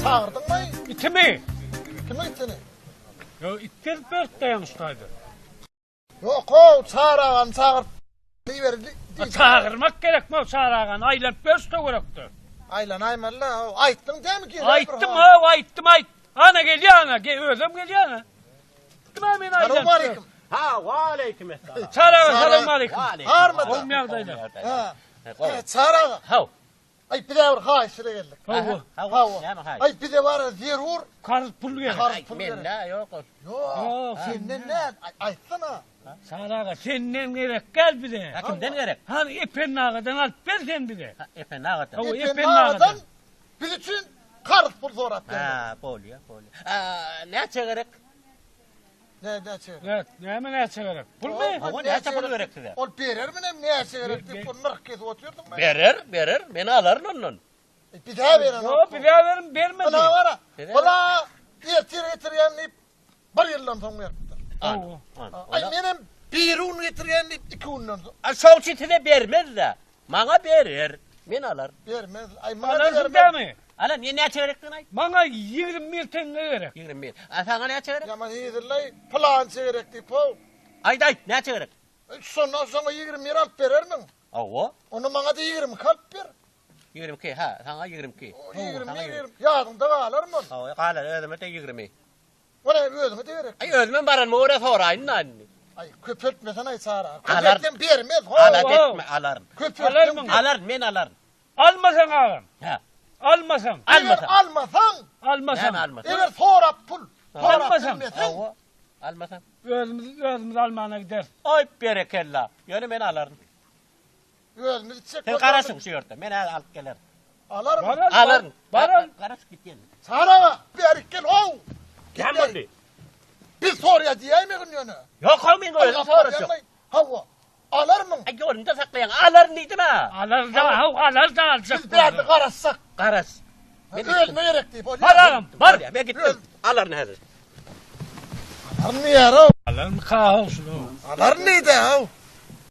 Çagyrdyňmy? Itimi? Kimiň itini? Ýok, it gezip beripdi ýaňy şu taýda. Ýok-ow, Çary agany çagyryp diýiberdi. Çagyrmak gerekmi-ow Çary agany, aýlanyp ýör şu töwerekde. Aýlanaýmaly-la, aýtdyň dämi girä bir Aýtdym-ow, aýtdym, aýt. Ana gelýär ana, özem gelýär ana. Aýtdym-a men aýlanyp. Salowmaleýkim. Ha, waleýkim essalam. Çary aga, salowmaleýkim. Armada. Gowmy ýagdaýlar? Ha. Çary aga. Haw. Aý bize bir haýyş ile geldik. Hawa. Hawa. Näme haýyş? Aý bize bar zerur karz pul gerek. Karz pul gerek. Mende ýok ol. Ýok, senden näl? Aýtsana. Çary aga, senden gerek gel bize. Ha, kimden gerek? Hany Ependi agadan alyp ber sen bize. Ha, Ependi agadan. Hawa, Ependi agadan biz üçin karz pul sorap geldik. Ha, bolýar, bolýar. Näçe gerek? Ne, näçe gerek? Ne, näme näçe gerek? Pulmy? Hawa, näçe pul gerek size? Ol berermi nem näçe gerek diýip, pul nyrh kesip otyrdyň. Berer, berer. Men alaryn ondan. E, bize beren. Ýok, bize berin, bermedi. Bula bara. Bula ertir getirýän diýip, bir ýyldan soň beripdir. Aý, menem bir gün getirýän diýip, iki günden soň. A şoň üçin size bermez-de. Maňa berer. Men alaryn. Bermez. Aý, maňa Alarsyň dämi? Alan, men näçe gerekdigini aýt. Maňa 21 teňňe gerek. 21. A saňa näçe gerek? Ýaman hezirlaý, pylança gerek diýip, how. Aýt, aýt, näçe gerek? Şondan soňa 21 alyp berermiň? Hawa. Onda maňa-da 22 alyp ber. 22, ha, saňa 22. 21, ýadyňda galarmy ol? Hawa, galar, özüme-de 20. Ol özüňe-de gerek. Aý, özümem baranyma görä soraýyn-da indi. Aý, köpeltmesene-aý Çary aga. Köpeltseň bermez, ho. Alada etme, alaryn. Köpeltseň Alaryn, men alaryn. Almasaň agam. Hä. Almasaň. Eger almasaň. Almasaň. Näme almasaň? Eger sorap pul, sorap Almasaň. bilmeseň. Hawa, almasaň. Özümiz, özümiz almana gideris. Aý, berekella. Ýöne men alaryn. Özümiz içjek. Sen garaşyň şu ýerde. Men häzir alyp gelerin. Alaryn. Bar al. Alaryn. Bar al. Garaşyp git ýene. Çary aga, bärik gel, how. Näme boldy? Biz sorýa diýäýmegin ýöne. Ýok, how men özüm sorajak. Hawa. Alarmyň? Aý, ýolunda saklaýaň. Alaryn diýdim-ä. Alar-da, how, alar-da aljak. Biz bärde garaşsak. Garaş. Özüme gerek diýip. Bar agam, bar. Men gitdim. Alaryn häzir. Alaryn diýýär-ow. Alarmyka-how şuny? Alaryn diýdi-how.